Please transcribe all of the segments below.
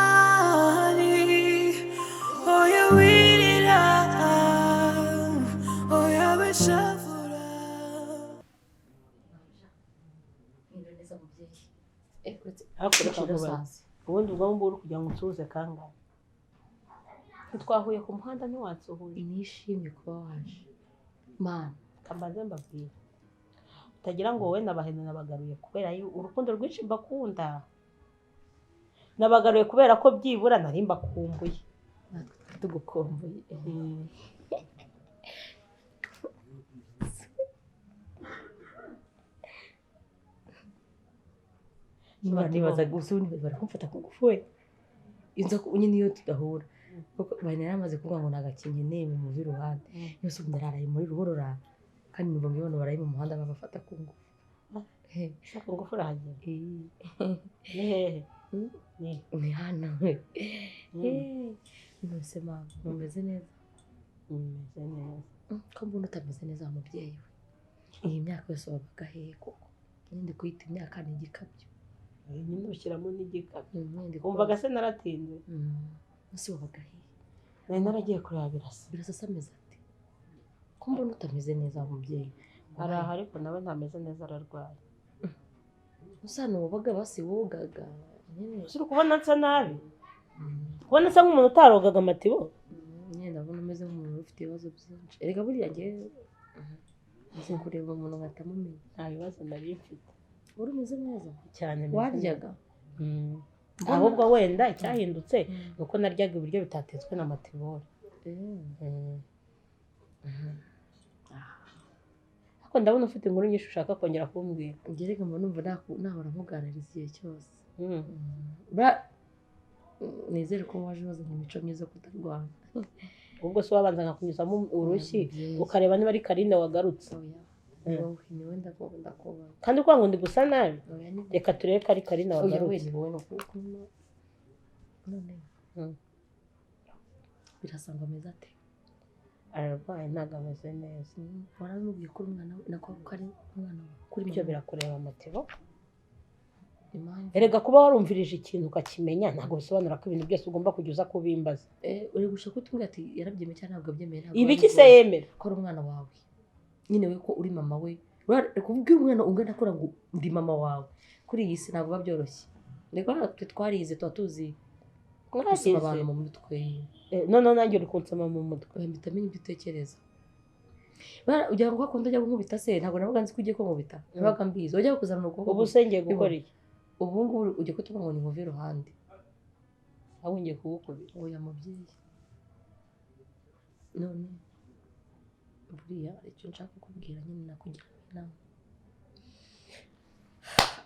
Mwari, oya wirira, oya wishavura. Mwiriwe neza mubyeyi. Uretse Hakurya gucira vuba. sasi. Ubundi ubwo ngubwo uri kugira ngo unsuhuze kangahe? Ntitwahuye ku muhanda, ntiwansuhuje. Nishimye kuba waje. Mana. Kambaze mbabwire, utagira ngo wowe nabahene nabagaruye kubera urukundo rwinshi mbakunda. Nabagaruye kubera ko byibura nari mbakumbuye. Natwe twari tugukumbuye. Nibaza gusa ubundi bari kumfata ku ngufu we. Inzoka nyine iyo tudahura. Kuko bari naramaze kuvuga ngo nagakinye neme muvi iruhande. Yose ubu ndararaye muri ruhurura. Kandi numva ngo iyo baraye mu muhanda babafata ku ngufu. Ushaka ngufu urahagera. Ni hehe? Ni Ni hano. None mama, mumeze neza? Meze neza. Ko mbona utameze neza wa mubyeyi we. Iyi myaka yose wabaga hehe koko? Nyine ndi kuyita imyaka ni igikabyo. Nyine ushyiramo n'igikabyo. Nyine ndi Wumvaga se naratinze? Ese wabaga hehe? Nari naragiye kureba Birasa. Birasa se ameze ate? Ko mbona utameze neza wa mubyeyi? Ari aha ariko nawe ntameze neza, ararwaye. Usa wabaga basi wogaga. Nyine Ese uri kubona nsa nabi? Kubona nsa nk'umuntu utarogaga amatibo? Nyine ndabona umeze nk'umuntu ufite ibibazo byinshi. Erega buriya njyewe nzi kureba umuntu nkahita mumenya. Nta bibazo nari mfite. Wari umeze neza? Cyane meze Waryaga? neza. Ahubwo wenda icyahindutse ni uko naryaga ibiryo bitatetswe na matibori. Ariko ndabona ufite inkuru nyinshi ushaka kongera kumbwira. Njye reka mba numva nahora nkuganiriza igihe cyose. Nizere ko waje wazanye imico myiza yo kutarwana. Ubwo se wabanza nkakunyuzamo urushyi Mubyeyi. ukareba niba ari Karine wagarutse. Oya. Ni wowe, ni wowe ndakubaha. Kandi kuvuga ngo ndi gusa nabi? Oya, ni Reka turebe ko ari Karine Oya, we wagarutse. ni wowe no kuko none birasa ngo ameze ate? Ararwaye, ntabwo ameze neza. Waramubwiye ko uri umwana we, nako ko ari umwana wawe kuri Ibyo mama. birakureba amatibo. Impamvu Erega kuba warumvirije ikintu ukakimenya ntabwo bisobanura ko ibintu byose ugomba kujya uza kubimbaza. Uri gushaka kutubwira ati yarabyemeye cyangwa ntabwo abyemeye, ntabwo Ibiki wabibonye. se yemera? Ko ari umwana wawe nyine, we ko uri mama we. Kubwira umwana ungana akora ngo ndi mama wawe kuri iyi si ntabwo biba byoroshye. Reka twe twarize, tuba tuzi gusoma Mwagize. abantu mu mutwe. Noneho nanjye uri kunsoma mu mutwe. Oya, mpita menya ibyo utekereza. Ugira ngo akunda ujya kunkubita se? Ntabwo nabaga nzi ko ugiye kunkubita, nabaga mbizi wajya kuzamura ukuboko. Ubu se ngiye gukora iki? Ubu ngubu ugiye kutubwira ngo ni iruhande. Ahubwo ngiye kugukubita. Oya mubyeyi, none buriya hari icyo nshaka kukubwira nyine nakugira inama.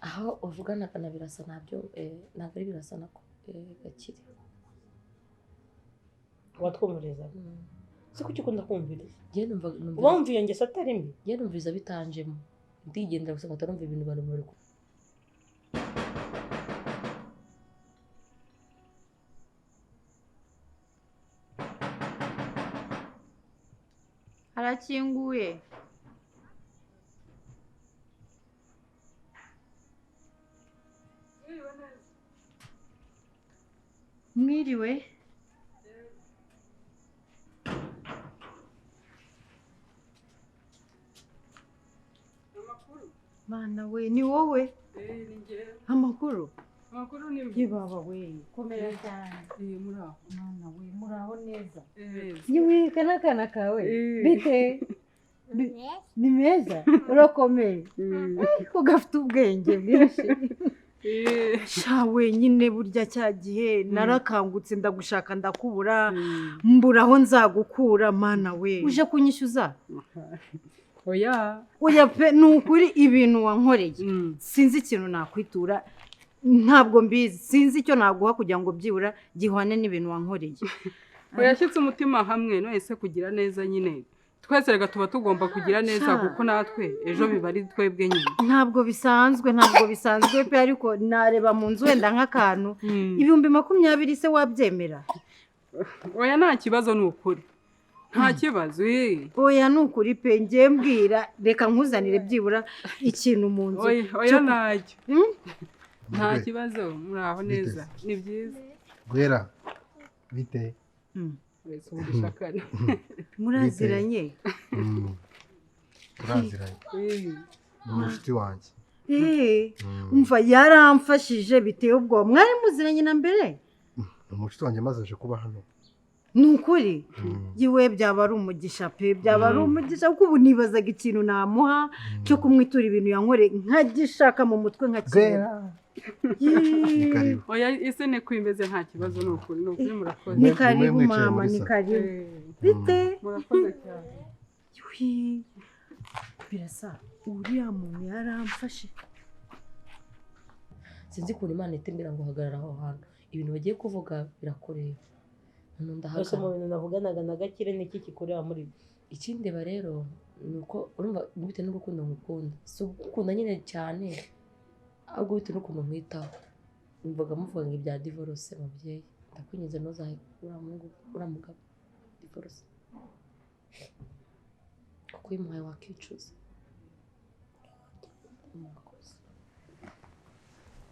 Aho uvuganaga na Birasa ntabyo, ntabwo ari Birasa nako, Gakire. Watwumviriza se? Kuki ukunda kumviriza? Njyewe numva Uba wumva iyo ngeso atari mbi. Njyewe numviriza bitanjemo, ndigendera gusa nkahita numva ibintu bari bari Harakinguye. Mwiriwe. Mana we, ni wowe? Amakuru? Amakuru ni Yibaba we, komera cyane. Muraho. Mana we, muraho neza? Eh. Yewe, aka ni akana kawe? Bite? Ni meza, urakomeye, ariko gafite ubwenge bwinshi. Sha wenyine burya cya gihe narakangutse ndagushaka ndakubura, mbura aho nzagukura. Mana we, uje kunyishyuza? Oya. Oya pe, ni ukuri ibintu wankoreye sinzi ikintu nakwitura, ntabwo mbizi, sinzi icyo naguha kugira ngo byibura gihwane n'ibintu wankoreye. Oyashyitse umutima hamwe. None se kugira neza nyine, twese reka tuba tugomba kugira neza Sha. kuko natwe ejo biba ari twebwe nyine. Ntabwo bisanzwe, ntabwo bisanzwe pe, ariko nareba mu nzu wenda nk'akantu 20,000 se wabyemera? Oya, nta kibazo, ni ukuri nta kibazo. Oya, ni ukuri pe, njye mbwira, reka nkuzanire byibura ikintu mu nzu. Oya, oya, ntacyo. Nta kibazo, muraho neza. Ni byiza. Gwera bite? Wese ubishakana. Muraziranye? Turaziranye. Ni umushuti wanjye. Umva yaramfashije biteye ubwoba. Mwari muziranye na mbere? Ni umushuti wanjye maze aje kuba hano. Ni ukuri yewe byaba ari umugisha pe, byaba ari umugisha kuko ubu nibazaga ikintu namuha cyo kumwitura ibintu yankoreye nkagishaka mu mutwe nkakibura. Oya ese ni kwimeze nta kibazo, ni ukuri, ni ukuri murakoze. Ni karibu mama, ni karibu. Bite? Murakoze cyane. Birasa uriya muntu yaramfashe. Sinzi ukuntu Imana itembera ngo hagarara aho hantu, ibintu bagiye kuvuga birakureba. Ese mu bintu navuganaga na Gakire niki kikureba muri ibyo? Ikindeba rero ni uko urumva bitewe n'urukundo ngukunda, si ugukunda nyine cyane ahubwo bitewe n'ukuntu nkwitaho. Numvaga muvuga ngo ibya divorce mubyeyi, ndakwinginze ntuzahe uriya mugabo divorce, kuko iyo umuhaye wakicuza. Murakoze,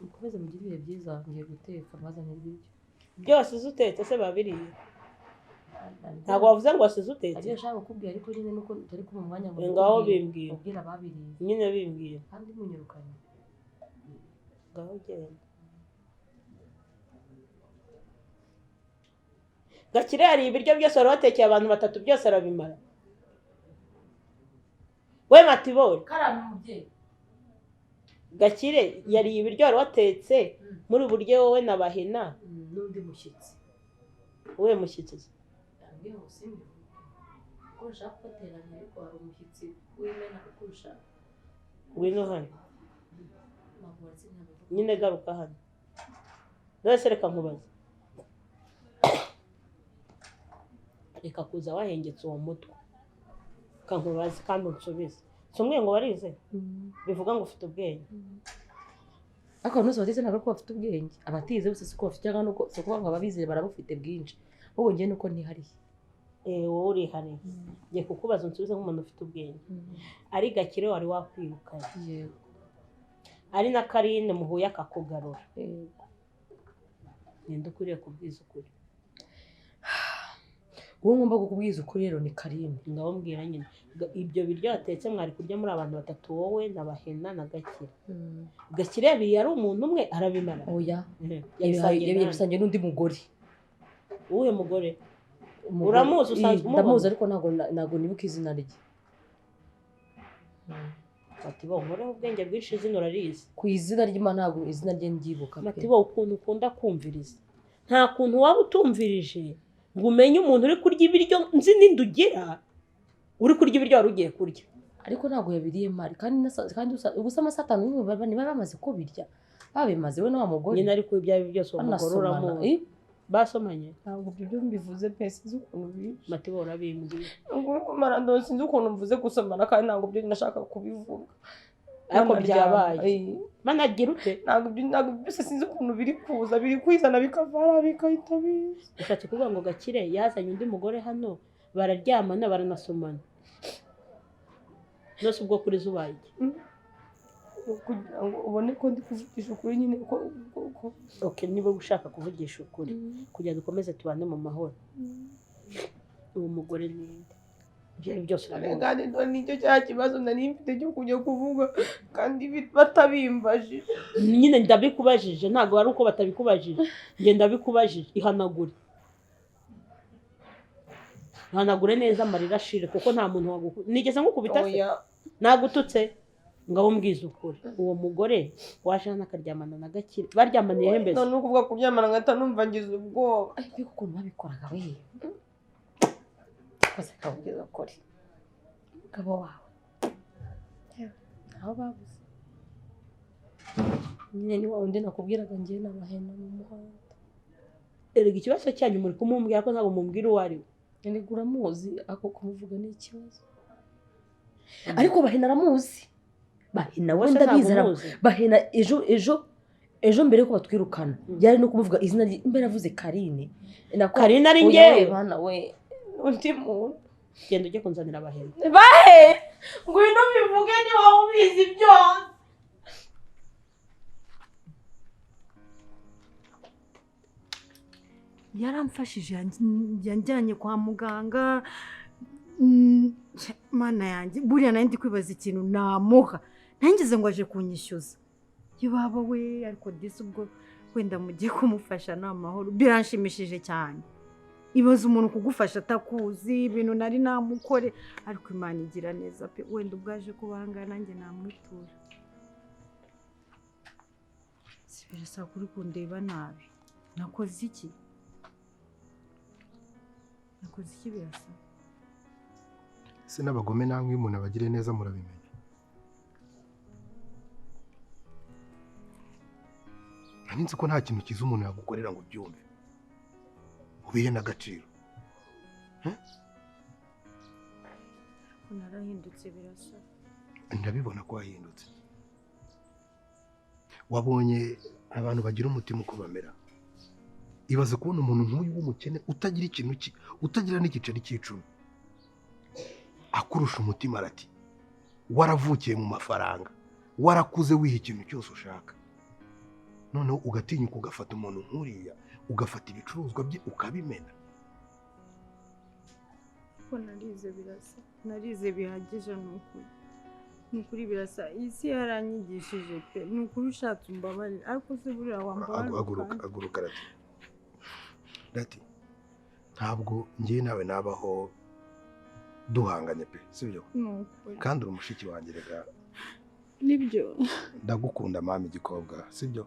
mukomeze mugire ibihe byiza. Ngiye guteka mbazanire ibiryo byose. Uzi utetse se babiriye? Ntabwo wavuze ngo wasize utetse? Ibyo nshaka kukubwira ariko nyine nuko utari kumpa umwanya ngo ngaho bimbwira. Ubwira ababiriye nyine bimbwira kandi munyirukanye. Ngaho genda. Gakire yariye ibiryo byose wari watekeye abantu batatu byose arabimara. We Matibori, karame umubyeyi. Gakire yariye ibiryo wari watetse muri buryo wowe na Bahena n'undi mushyitsi. Uwe mushyitsi? Yambwiye ngo simbivuge kuko nshaka kubateranya, ariko hari umushyitsi w'imena ukurusha. Ngwino hano nyine, garuka hano. None reka nkubaze, reka kuza wahengetse uwo mutwe, reka nkubaze kandi unsubize. Si umwe ngo warize bivuga ngo ufite ubwenge? Ariko abantu bose batize ntabwo bafite ubwenge. Abatize bose siko bafite, cyangwa nuko si ukuvuga ngo ababize barabufite bwinshi, ahubwo njye nuko ntihariye. Wowe urihariye. Ngiye kukubaza unsubize nk'umuntu ufite ubwenge. Ari Gakire wari wakwirukanye, yego, ari na Karine muhuye akakugarura, yego, ninde ukwiriye kubwiza ukuri? Uwo ngomba kukubwiza ukuri rero ni Karine. Ngaho mbwira nyine, ibyo biryo watetse mwari kurya muri abantu batatu, wowe na Bahena na Gakire. Gakire yabiriye ari umuntu umwe arabimara? Oya, yabisangiye n'undi mugore. Uwuhe mugore? Uramuzi? Usanzwe umubona? Ndamuzi ariko ntabwo nibuka izina rye. Matibo, nkoreho ubwenge bwinshi, izina urarizi? Ku izina ry'Imana ntabwo izina rye ndyibuka. Matibo, ukuntu ukunda kumviriza, nta kuntu waba utumvirije ngo umenye umuntu uri kurya ibiryo. Nzi n'inda ugira uri kurya ibiryo wari ugiye kurya. Ariko ntabwo yabiriye mari, kandi ubusa amasaha atanu niba bamaze kubirya babimaze we na wa mugore nyine. Ariko ibyo ari byo byose uwo mugore uramuzi basomanye. Ntabwo ibyo mbivuze pe, sinzi ukuntu bibi. Matibo urabimbwiye. Sinzi ukuntu mvuze gusomana kandi ntabwo byo nashaka kubivuga. Ariko byabaye. Managira ute? Ntabwo byose sinzi ukuntu biri kuza, biri kwizana bikavara bikahita biza. Ushatse kuvuga ngo Gakire yazanye undi mugore hano bararyamana baranasomana. Nose ubwo kuri zubaye iki? Kugira ngo ubone ko ndi kuvugisha ukuri nyine ko. Okay, niba ushaka kuvugisha ukuri kugira dukomeze tubane mu mahoro. Uwo mugore ni ibyo byose kandi nicyo cya kibazo nari mfite cyo kujya kuvuga kandi batabimbajije. Nyine ndabikubajije, ntabwo ari uko batabikubajije, njye ndabikubajije. Ihanagure, ihanagure neza amarira ashire, kuko nta muntu nigeze ngukubita se? Nagututse? Ngaho mbwiza ukuri, uwo mugore waje hano akaryamana na Gakire baryamaniye he mbese? None ukuvuga kuryamana ngahita numva ngize ubwoba. Ariko ukuntu babikoraga we kose kabugeza kuri umugabo wawe aho babuze nyine ni wa undi nakubwiraga ngiye n'abahena mu muhanda. Erega ikibazo cyanyu muri kumumbwira ko ntabwo mumbwira uwo ari we. Erega uramuzi, ako kumuvuga ni ikibazo. Ariko Bahena aramuzi. Bahena we ndabizi, Bahena ejo mbere ko batwirukana yari no kumuvuga izina rye, mbere avuze Karine. Karine ari njyewe bana we undi muntu. Genda ujye kunzanira Bahena. Bahe ngwino bivuge ni wowe ubizi byose. Yaramfashije, yanjyanye kwa muganga. Mana yanjye, buriya nari ndi kwibaza ikintu namuha, nangeze ngo aje kunyishyuza. Yababa we, ariko disi ubwo wenda mugiye kumufasha ni amahoro, biranshimishije cyane. Ibaza umuntu kugufasha atakuzi, ibintu nari namukore, ariko Imana igira neza pe. Wenda ubwo aje kubanga nanjye namwitura. Birasa kuri kundeba nabi. Nakoze iki? Nakoze iki Birasa? Se n'abagome namwe umuntu abagire neza murabimenya. Nari nzi ko nta kintu kiza umuntu yagukorera ngo ubyumve, ubihe n'agaciro. Narahindutse Birasa. Ndabibona ko wahindutse. Wabonye abantu bagira umutima uko bamera. Ibaze kubona umuntu nk'uyu w'umukene utagira ikintu ki, utagira n'igiceri cy'icumi, akurusha umutima arati waravukiye mu mafaranga, warakuze wiha ikintu cyose ushaka, noneho ugatinyuka ugafata umuntu nk'uriya, ugafata ibicuruzwa bye ukabimena. Ko narize Birasa, narize bihagije nukuri. Nukuri Birasa, isi yaranyigishije pe. Nukuri ushatse umbabarira, ariko se buriya wambabarira. Aguruka, aguruka rati. Rati, ntabwo ngiye nawe nabaho duhanganye pe, sibyo? Nukuri. Kandi uri mushiki wanjye rega. Nibyo. Ndagukunda mama igikobwa, sibyo?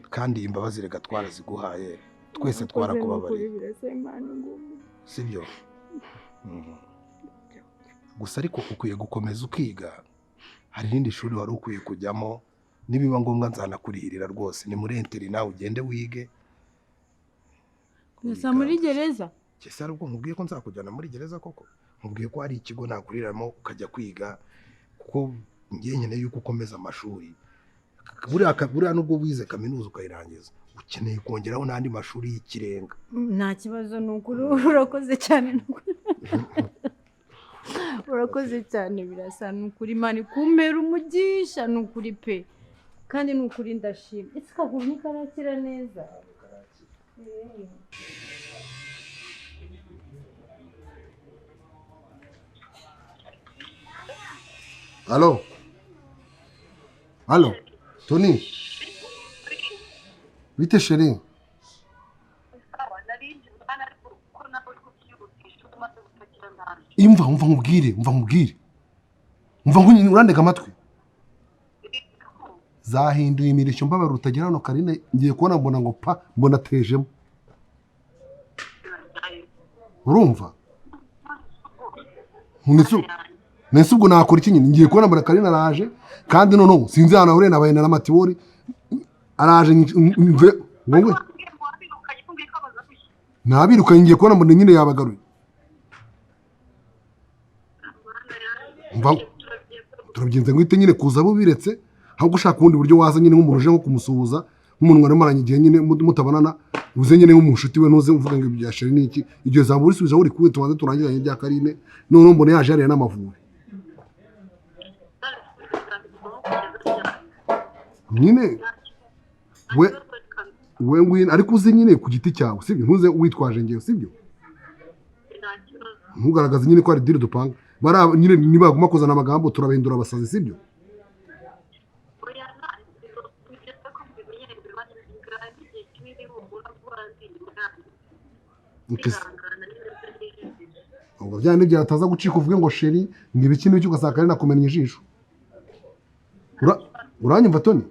Kandi imbabazi rega twaraziguhaye, twese twarakubabariye. Sibyo? Gusa ariko ukwiye gukomeza ukiga. Hari irindi shuri wari ukwiye kujyamo, nibiba ngombwa nzanakurihirira rwose. Ni muri enteri nawe ugende wige. Gusa muri gereza? Ese ari ubwo nkubwiye ko nzakujyana muri gereza koko? Nkubwiye ko hari ikigo nakuriramo ukajya kwiga, kuko ngiye nkeneye yuko ukomeza amashuri. Buriya nubwo wize kaminuza ukayirangiza, ukeneye kongeraho n'andi mashuri y'ikirenga. Nta kibazo, ni ukuri urakoze cyane. Urakoze cyane Birasa, ni ukuri Imana ikumpera umugisha, ni ukuri pe. Kandi ni ukuri ndashima. Ese kaguru ntikarakira neza? Allo? Allo? Tony? Bite chérie? Imva umva nkubwire, umva nkubwire. Umva nkunyine urandega amatwi. Zahinduye imirishyo mbabara utagira hano Karine, ngiye kubona mbona ngo pa mbona tejemo. Urumva? Nese ubwo nakora iki nyine? Ngiye kubona mbona Karine araje, kandi noneho sinzi ahantu ahuriye na Bayina na Matiwori, araje mve wowe. Nabirukanye ngiye kubona mbona nyine yabagaruye. Turabigenza ngwite nyine kuza abo biretse, ahubwo ushaka ubundi buryo waza nyine nk'umuntu uje nko kumusuhuza, nk'umuntu mwari mumaranye igihe nyine mutabonana, uze nyine nk'umushuti we, ntuze uvuga ngo ibya Sheri niki, iryo jambo urisubiza uri kuwe, tubanze turangizanye ibya Karine, noneho mbona yaje yariye n'Amavubi. Nyine we ngwino, ariko uze nyine ku giti cyawe, sibyo? Ntuze witwaje ngewe, sibyo? Ntugaragaze nyine ko ari deal dupanga. Bara nyine nibaguma kuzana amagambo turabahindura abasazi, sibyo? Ubwo bya nibyo ataza gucika uvuge ngo Sheri ngo ibiki n'ibiki, ugasanga ari nakumenya ijisho. Uranyumva Tony?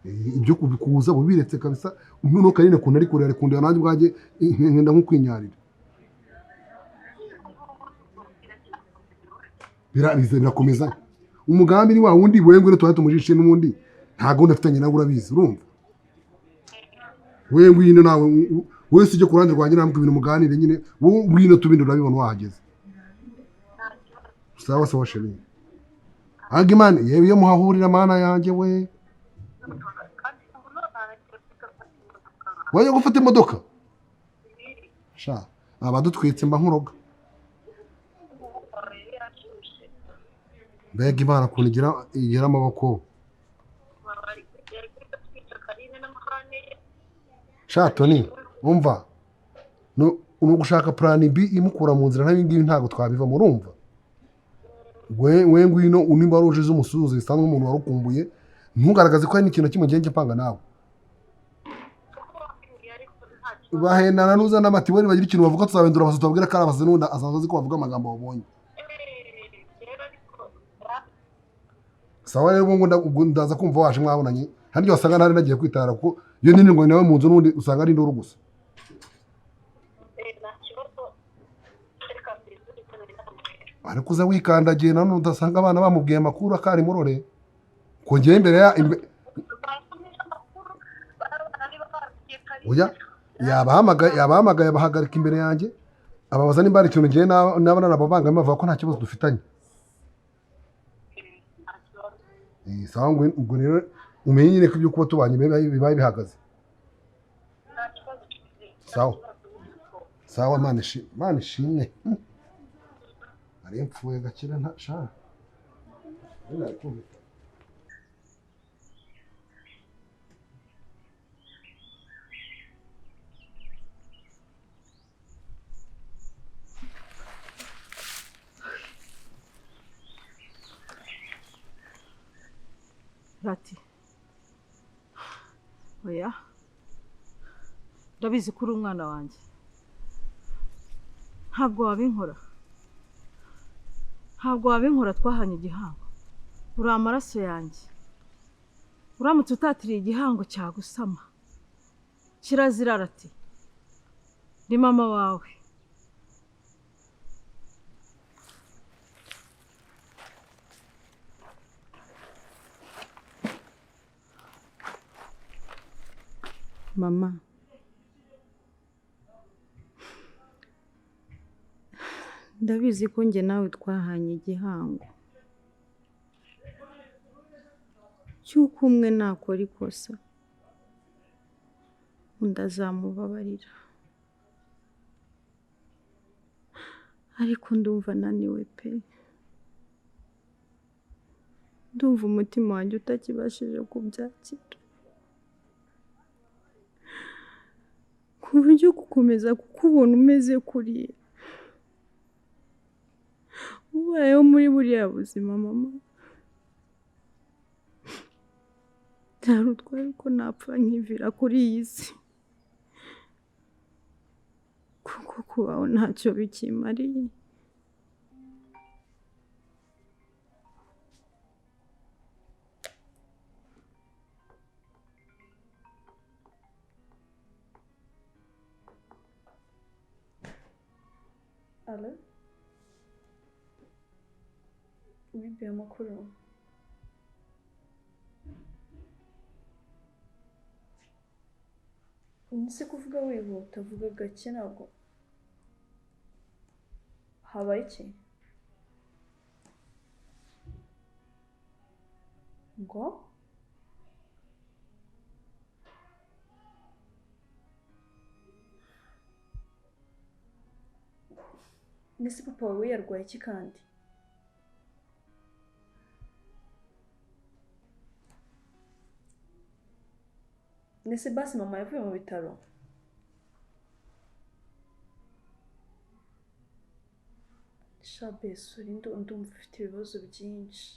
Ibyo kuza bubiretse kabisa. Noneho Karine kuntu ari kurera kundeba nanjye ubwanjye nkenda nko kwinyarira. Birakomeza. Umugambi ni wa wundi wewe ngwino tuba tumujishe n'ubundi nta gahunda afitanye nawe urabizi, urumva? Wewe ngwino nawe wese ujye ku ruhande rwanjye namwe ibintu muganire nyine, wowe ngwino tubindi urabibona wahageze. Sawa sawa Sheri. Agimana yewe iyo muhahurira mana yanjye we. Wajya gufata imodoka? Sha, abadutwitse mba nkuroga. Mbega Imana ukuntu igira amaboko. Sha Tony, umva. No ugushaka plan B imukura mu nzira ntabi ngibi ntago twabivamo urumva. We ngwino unimba ruje z'umusuhuzo bisanzwe umuntu warukumbuye ntugaragaze ko hari n'ikintu kimwe ngiye panga nawe. Bahenana nuza n'amatiweri bagira ikintu bavuga tuzabendura abasazi tubabwira ko ari abasazi n'ubundi azaza azi ko bavuga amagambo babonye. Sawa rero ubwo ndaza kumva waje mwabonanye hari igihe wasanga ntari nagiye kwitara kuko iyo nini ngo nawe mu nzu n'ubundi usanga ari induru gusa. Ariko uza wikandagiye nanone udasanga abana bamubwiye amakuru akari murore kongera imbere ya oya yabahamagaye abahagarika imbere yanjye ababaza nimba hari ikintu ngiye naba narababangamiye bavuga ko nta kibazo dufitanye. Sawa ubwo rero umenye nyine ko ibyo kuba tubanye bibaye bihagaze. Sawa sawa Mana ishimwe. Nari mpfuye gakira nta sha. Rati oya ndabizi ko uri umwana wanjye ntabwo wabinkora twahanye igihango uri amaraso yanjye uramutse utatiriye igihango cyagusama kirazira. Rati ni mama wawe. Mama, ndabizi ko njye nawe twahanye igihango cy'uko umwe nakora ikosa undi azamubabarira, ariko ndumva naniwe pe, ndumva umutima wanjye utakibashije kubyakira ku buryo gukomeza kukubona umeze kuriya ubayeho muri buriya buzima mama byarutwaye ko napfa nkivira kuri iyi si kuko kubaho ntacyo bikimariye. Alo? Bibi amakuru. Nise kuvuga wihuta, vuga gake ntabwo. Habaye iki? Ngo? Nese papa wawe yarwaye iki kandi? Nese basi mama yavuye mu bitaro? Shabe sorry ndumva ufite ibibazo byinshi.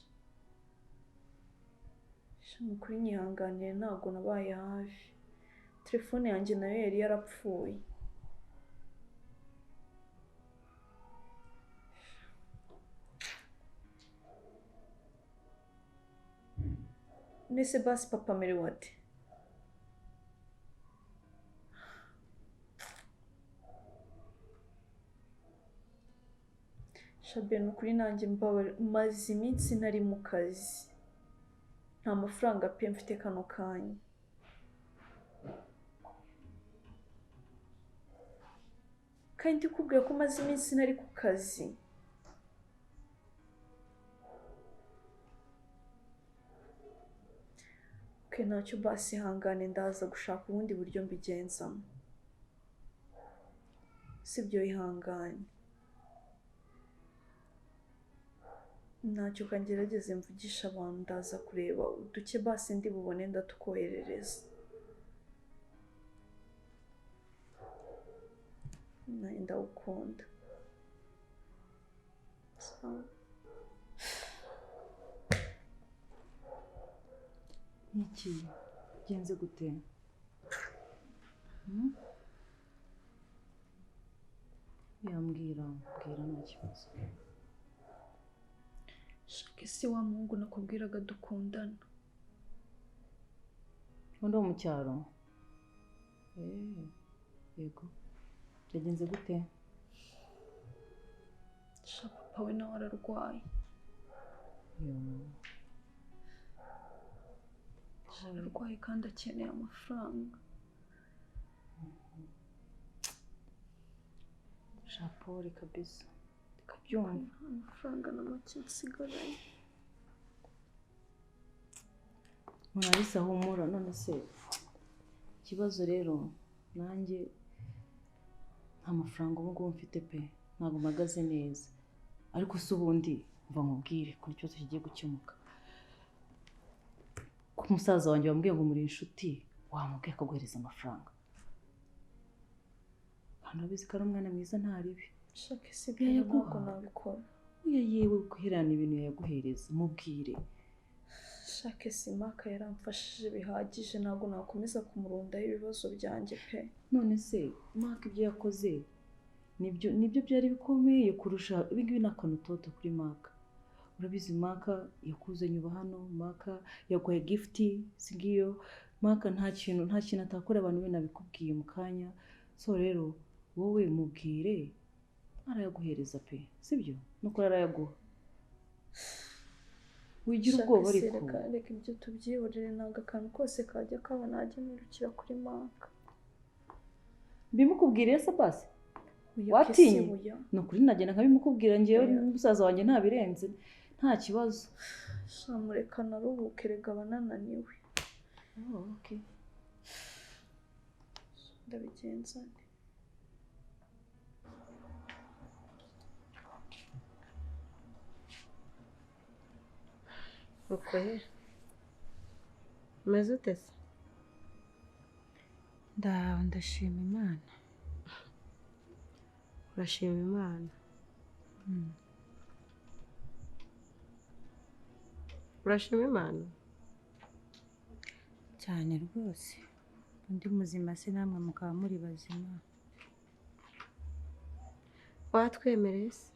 Ni ukuri nyihanganire ntabwo nabaye hafi. Telefone yanjye nayo yari yarapfuye. Nese basi papa amerewe ate? Shabe ni ukuri nanjye mbabara, maze iminsi ntari mu kazi. Nta mafaranga pe mfite kano kanya. Kandi ndikubwira ko maze iminsi ntari ku kazi. Okay, ntacyo basi ihangane ndaza gushaka ubundi buryo mbigenzamo. Sibyo ihangane. Ntacyo kangerageze mvugisha abantu ndaza kureba uduke basi ndi bubone ndatukoherereza. Nanjye ndagukunda. Sawa. Niki genze gute? Yambwira, mbwira nta kibazo. Shaka isi wa muhungu nakubwiraga dukundana. Undi wo mu cyaro? Yego. Byagenze gute? Sha papa we nawe ararwaye. Ararwaye kandi akeneye amafaranga. Sha pole kabisa. Ndikabyumva. Amafaranga na make nsigaranye. Monalisa humura, none se ikibazo rero nanjye nta mafaranga ubu ngubu mfite pe, ntabwo mpagaze neza. Ariko se ubundi mva nkubwire ko ikibazo kigiye gukemuka. Ko umusaza wanjye wambwiye ngo muri inshuti, wamubwiye akaguhereza amafaranga. Kandi urabizi ko ari umwana mwiza nta ribi. Shaka isi ibyo ntabwo nabikora. Oya yewe guherana ibintu yaguhereza, mubwire. Shaka Simaka yaramfashije bihagije, ntabwo nakomeza kumurundaho ibibazo byanjye pe. None se Maka ibyo yakoze nibyo byari bikomeye kurusha ibi ngibi? Ni akantu toto kuri Maka. Urabizi Maka yakuzanye uba hano, Maka yaguhaye gifuti si ngiyo. Maka nta kintu atakora, abantu be nabikubwiye mu kanya. So rero wowe mubwire arayaguhereza pe, sibyo? Nuko arayaguha. Wigira ubwoba ariko. Reka ibyo tubyihorere, ntabwo akantu kose kajya kaba najya nirukira kuri Maka. Mbimukubwiriye se basi? Watinye? Ni ukuri nagenda nkabimukubwira njyewe musaza wanjye ntabirenze, nta kibazo. Sha mureka naruhuke rega banananiwe. Oh, okay. Ndabigenza nte? Ukoye umeze ute se? Ndaho ndashima Imana. Urashima Imana? Urashima Imana cyane rwose. Undi muzima se namwe mukaba muri bazima. Watwemereye se?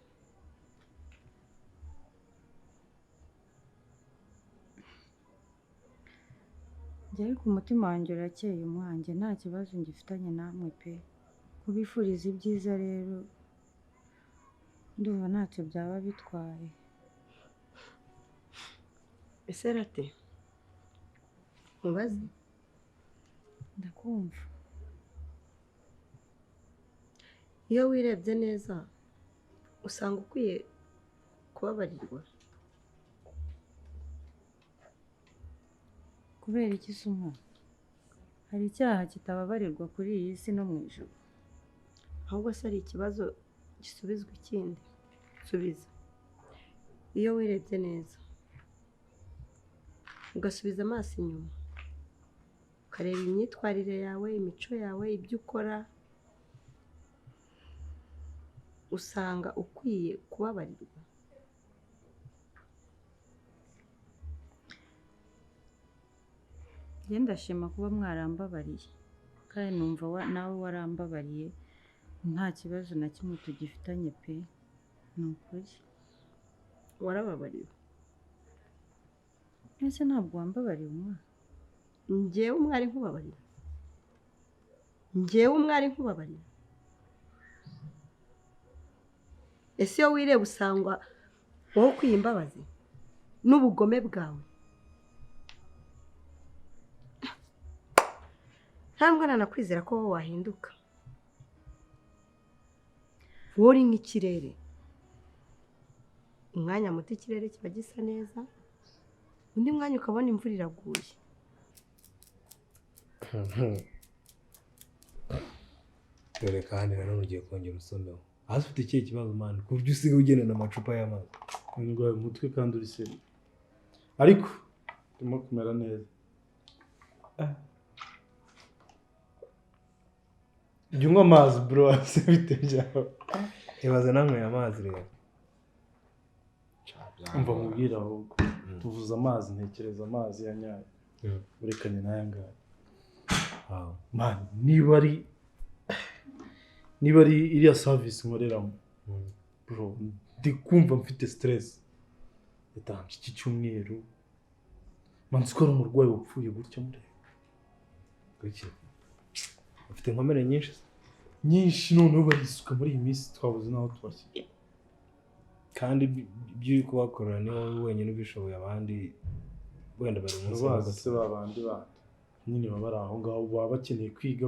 Njye ariko umutima wanjye urakeye umwanjye, nta kibazo ngifitanye namwe pe. Kubifuriza ibyiza rero ndumva ntacyo byaba bitwaye. Ese rate mubaze? Ndakumva. Iyo wirebye neza usanga ukwiye kubabarirwa. Kubera iki se umwana? Hari icyaha kitababarirwa kuri iyi si no mu ijuru. Ahubwo se ari ikibazo gisubizwa ikindi? Subiza. Iyo wirebye neza ugasubiza amaso inyuma, ukareba imyitwarire yawe, imico yawe, ibyo ukora, usanga ukwiye kubabarirwa. Njye ndashima kuba mwarambabariye, kandi numva nawe warambabariye, nta kibazo na kimwe tugifitanye pe, ni ukuri. Warababariwe? Ese ntabwo wambabariye umwana? Njyewe umwari nkubabarira? Njyewe umwari nkubabarira? Ese iyo wireba usanga wowe ukwiye imbabazi n'ubugome bwawe? Nta mwana nakwizera ko wowe wahinduka. Wowe uri nk'ikirere. Umwanya muto ikirere kiba gisa neza, undi mwanya ukabona imvura iraguye. Dore kandi nanone ugiye kongera usomeho. Hasi ufite ikihe kibazo man, ku buryo usigaye ugendana amacupa y'amazi? Ndwaye umutwe kandi uri seri. Ariko ndimo kumera neza. Jya unywa amazi bro, se bite byawe? Ibaze nanyweye amazi rero. Umva nkubwire ahubwo. Tuvuze amazi ntekereza amazi ya nyayo. Urekanye n'aya ngaya. Wow. Man, niba ari iriya service nkoreramo. Bro, ndi kumva mfite stress. Yatanje iki cyumweru. Man, ko ari umurwayi wapfuye gutya mureba. Kuki? Ufite inkomere nyinshi? Nyinshi noneho barisuka muri iyi minsi twabuze naho tubashyira. Kandi ibyo uri kubakorera ni wowe wenyine ubishoboye, abandi wenda bari munsi bazi se babandi bandi nyine baba bari aho ngaho baba bakeneye kwiga.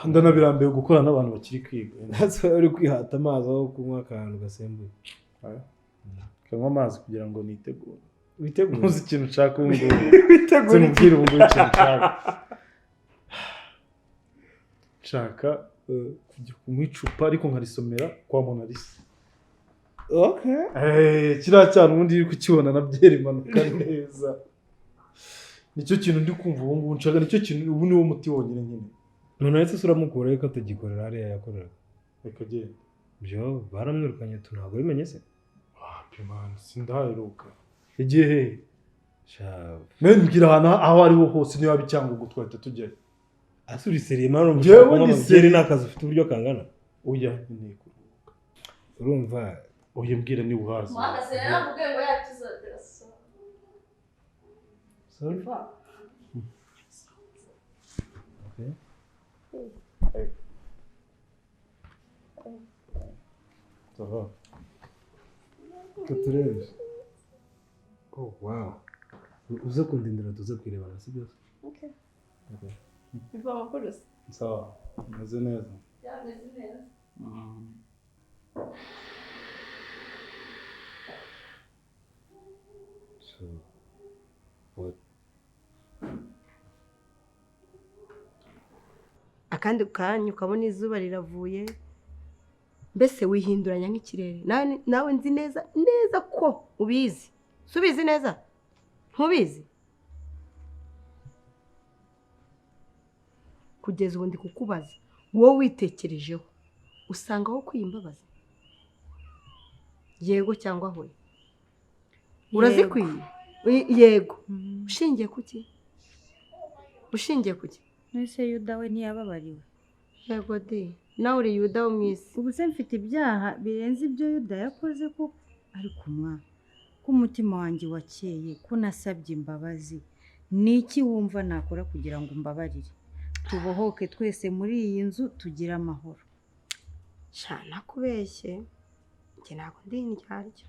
Ndanabirambiwe gukorana n'abantu bakiri kwiga. That's why uri kwihata amazi aho kunywa akantu gasembuye. Kanywa amazi kugira ngo nitegure. Witegure? Ntuzi ikintu nshaka ubu ngubu. Witegure iki? Sinubwire ubu ngubu ikintu nshaka. Nshaka kujya kunywa icupa ariko nkarisomera kwa Mona Lisa. Okay. Kiriya cyane ubundi uri kukibona na byeri imanuka neza. Nicyo kintu ndi kumva ubu ngubu nshaka, nicyo kintu ubu niwo muti wonyine nyine. None se uramukura ariko atagikorera hariya yakoreraga? Reka genda. Byo baramwirukanye tu, ntabwo bimenye se? Wapi man, sindaheruka. Yagiye hehe? Sha. Men mbwira ahantu aho ariho hose niba bicyangugu twahita tujyayo. Asuri seriye man, Njyewe ushaka ndi kunywa seriye. n'akazi ufite uburyo kangana? Oya, nkeneye kuruhuka. Urumva? Oya mbwira niba uhazi. Mwana se naramubwiye ngo yatuzagera so. Sorry? Okay. Ça va. Tuturebe. Oh wow. Uze kundindira tuze kwirebana si byose? Okay. Okay. Biva amakuru se? Sawa, meze neza. Ya meze neza. So what? Akandi kanya ukabona izuba riravuye, mbese wihinduranya nk'ikirere. Nawe nzi neza neza ko ubizi. Subizi neza? Ntubizi? Kugeza ubu ndi kukubaza, wowe witekerejeho usanga aho kwiyimbabaza? Yego cyangwa hoya? Urazikwiye? Yego. Ushingiye kuki? Ushingiye kuki? Nese Yuda we ntiyababariwe? Yego di, nawe uri Yuda wo mu isi. Ubu se mfite ibyaha birenze ibyo Yuda yakoze koko? Ariko mwa, ko umutima wanjye wakeye, ko nasabye imbabazi, niki wumva nakora kugira ngo umbabarire? Tubohoke twese muri iyi nzu tugire amahoro. Sha nakubeshye, njye ntabwo ndi indyarya.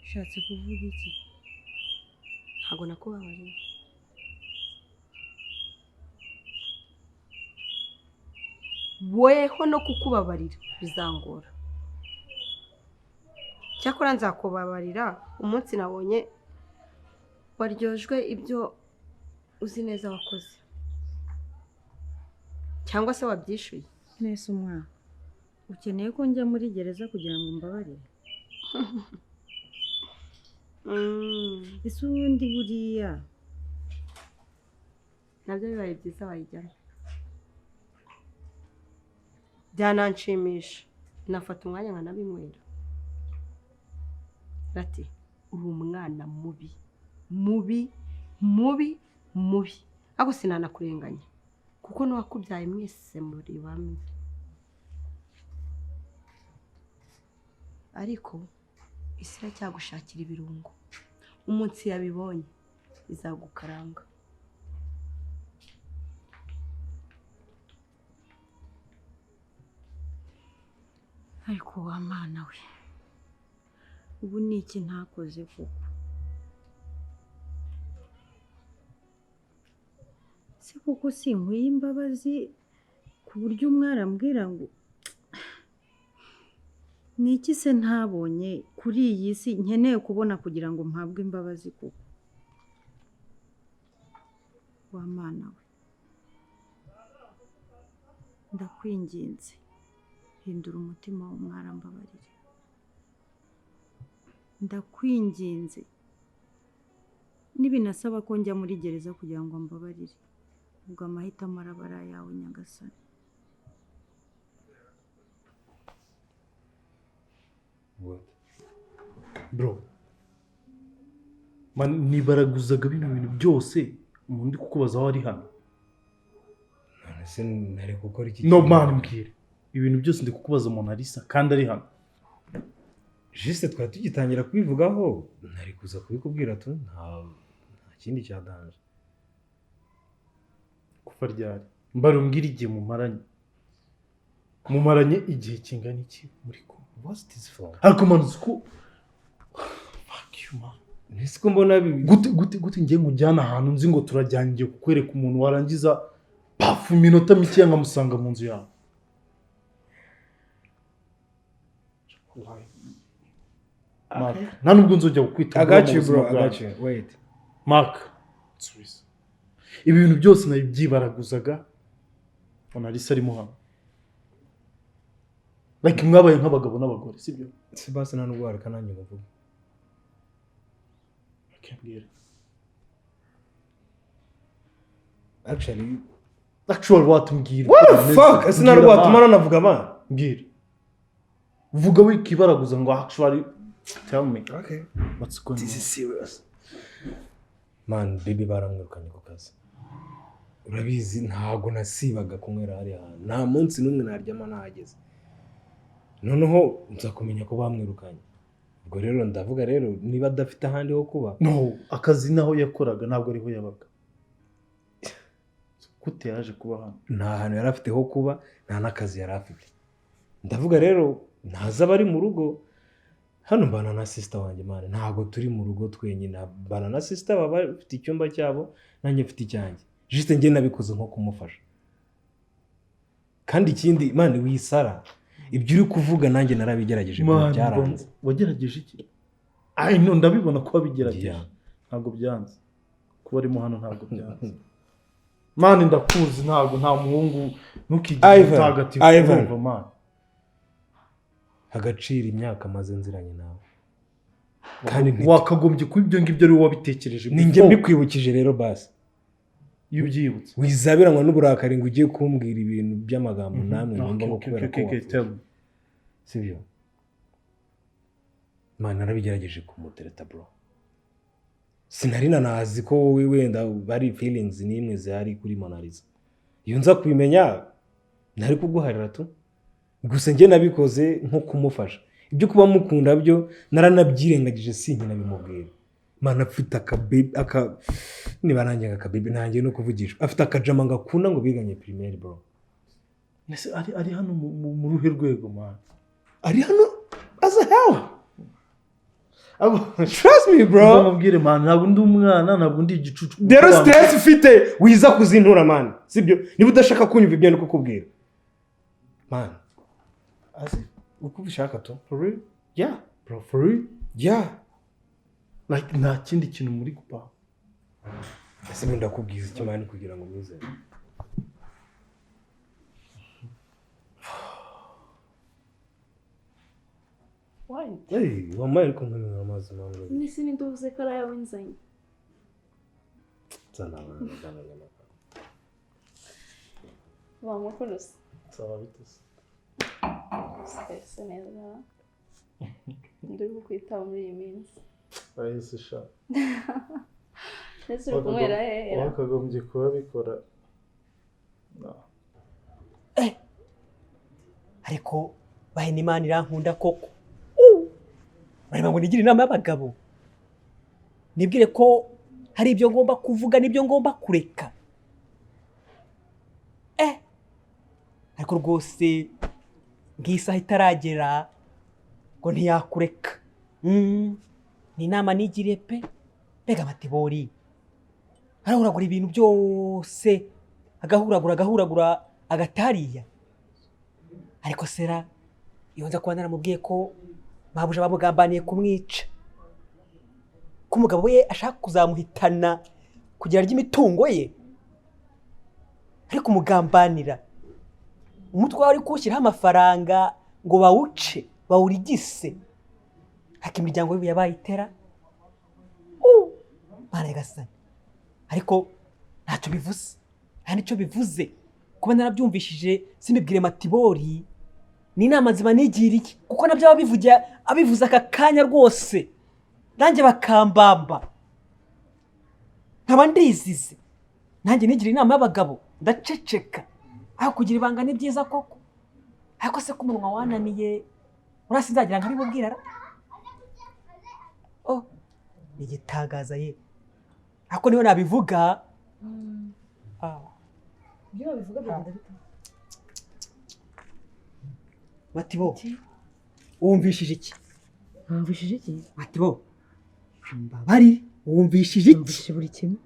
Ushatse kuvuga iki? Ntabwo nakubabariye. Weho no kukubabarira bizangora. Cyakora nzakubabarira umunsi nabonye waryojwe ibyo uzi neza wakoze, cyangwa se wabyishuye. Nese umwana, ukeneye ko njya muri gereza kugira ngo umbabarire? Ese ubundi buriya nabyo bibaye byiza wayijyamo. Byananshimisha, nafata umwanya nkanabinywera. Rati, uri umwana mubi mubi mubi mubi, ariko sinanakurenganya kuko n'uwakubyaye mwese muri bamwe. Ariko isi iracyagushakira ibirungo, umunsi yabibonye izagukaranga. Ariko wa mana we, ubu ni iki ntakoze koko? Se koko sinkwiye imbabazi ku buryo umwari ambwira ngo ni iki se ntabonye kuri iyi si nkeneye kubona kugira ngo mpabwe imbabazi koko? Wa mana we, ndakwinginze hindura umutima w'umwari ambabarire. Ndakwinginze nibinasaba ko njya muri gereza kugira ngo mbabarire, Ubwo amahitamo araba ari ayawe nyagasani. What? Bro, man, nibaraguzaga bino bintu byose umuntu ndi kukubaza aho ari hano. None se nari gukora iki? No man, mbwira. Ibintu byose ndi kukubaza Mona Lisa kandi ari hano. Juste twari tugitangira kubivugaho, nari kuza kubikubwira tu, nta kindi cya danger. Kuva ryari? Mbara umbwire igihe mumaranye. Mumaranye igihe kingana iki muri kumwe? What's this for? Ariko man, uzi ko fuck you man. Nese ko mbona gute gute gute ngiye nkujyana ahantu nzi ngo turajyana, ngiye kukwereka umuntu warangiza pafu iminota mike nkamusanga mu nzu yawe. Mark, nta nubwo nzojya kukwita. I got you bro, I got you. Wait. Mark, nsubiza. Ibi bintu byose nabyibaraguzaga Mona Lisa arimo hano. Like mwabaye nk'abagabo n'abagore, sibyo? Si basi nta nubwo wareka nanjye ngo mvuge. Akambwira. Actually, actually what mbwira? What the fuck? Ese nta nubwo watuma nanavuga man. Mbwira. Vuga wikibaraguza ngo actually tell me. Okay. What's going on? This is serious. Man, baby baramwirukanye ku kazi. Urabizi ntago nasibaga kunywera hariya hantu. Nta munsi n'umwe naryama nahageze. Noneho nza kumenya ko bamwirukanye. Ubwo rero ndavuga rero niba adafite ahandi ho kuba. No, akazi naho yakoraga ntabwo ariho yabaga. Gute yaje kuba hano? Nta hantu yari afite ho kuba, nta n'akazi yari afite. Ndavuga rero ntaza bari mu rugo. Hano mbana na sister wanjye man, ntago turi mu rugo twenyine. Mbana na sister baba bafite icyumba cyabo, nanjye mfite icyanjye. Juste njye nabikoze nko kumufasha. Kandi ikindi man wisara ibyo uri kuvuga nanjye narabigerageje byaranze. Wagerageje iki? Ai no, ndabibona ko wabigerageje. Ntabwo byanze. Kuba arimo hano ntabwo byanze. Man ndakuzi ntabwo nta muhungu ntukigire mutagatifu urumva man. Agaciro imyaka maze nziranye nawe. Kandi wakagombye kuba ibyo ngibyo ari wowe wabitekereje. Ni njye mbikwibukije rero basi. Iyo ubyibutse wizabiranwa n'uburakari ngo ugiye kumbwira ibintu by'amagambo namwe numva ngo kubera ko sibyo. Man narabigerageje kumutereta bro. Sinari nanazi ko wowe wenda bari feelings nimwe zihari kuri Mona Lisa. Iyo nza kubimenya nari kuguharira tu. Gusa njye nabikoze nko kumufasha. Ibyo kuba mukunda byo naranabyirengagije sinkinabimubwira. Man afite akababy aka niba nanjye akababy nanjye no kuvugishwa. Afite akajama ngakunda ngo biganye primaire bro. Ese ari hano mu ruhe rwego man? Ari hano as a hell. Trust me bro. Ndamubwire man, ntabwo ndi umwana, ntabwo ndi igicucu. Rero stress ufite wiza kuzintura man. Sibyo? Niba udashaka kunyumva ibyo ndikukubwira. Man. Azi uko ubishaka tu. For real? Yeah, bro, for real? Yeah. Like nta kindi kintu muri gupa. Ese ndakubwiza iki man kugira ngo mwizere? Why? Hey, wamaye ariko nkamenya amazi man. Nisi ninduze ko ari ayawe nzanye. Zana zana zana. Bamukurusa. Sawa bitese. Stress neza. Nduri kukwitaho muri iyi minsi. Ahise sha. Ese uri kunywera hehe? Wakagombye kuba bikora. No. Ariko bahena Imana irankunda koko. Barimo ngo nigire inama y'abagabo. Nibwire ko hari ibyo ngomba kuvuga n'ibyo ngomba kureka. Ariko rwose ngisaha itaragera ngo ntiyakureka. Ni inama nigiriye pe. Mbega amatibori arahuragura ibintu byose, agahuragura agahuragura agatariya. Ariko sera iyo nza kuba naramubwiye ko babuja bamugambaniye kumwica, ko umugabo we ashaka kuzamuhitana kugira ry'imitungo ye, ariko umugambanira umutwe wari kuwushyiraho amafaranga ngo bawuce bawurigise, haka imiryango ye yabayitera Mana nyagasani. Ariko ntacyo bivuze, Nta nicyo bivuze kuba narabyumvishije simbibwire Matibori. Ni inama nzima nigiriye, kuko nabyo ababivugiye abivuze aka kanya rwose nanjye bakambamba nkaba ndizize. Nanjye nigira inama y'abagabo ndaceceka. Aho kugira ibanga ni byiza koko, ariko se ko umunwa wananiye urasinzagira nkabimubwira ra? Oh, ni igitangaza ye, ariko niyo nabivuga. Ibyo babivuga bigenda bite? Matibo, wumvishije iki? Wumvishije iki? Matibo, mbabari, wumvishije iki? Wumvishije buri kimwe.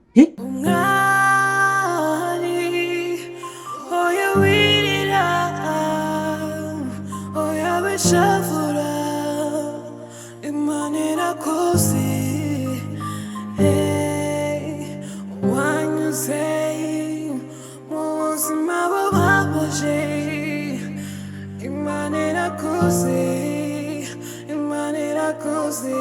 Umwari, oya wirira, oya wishavura, Imana irakuzi. Hey, wanyuze mu buzima bubabaje, Imana irakuzi, Imana irakuzi.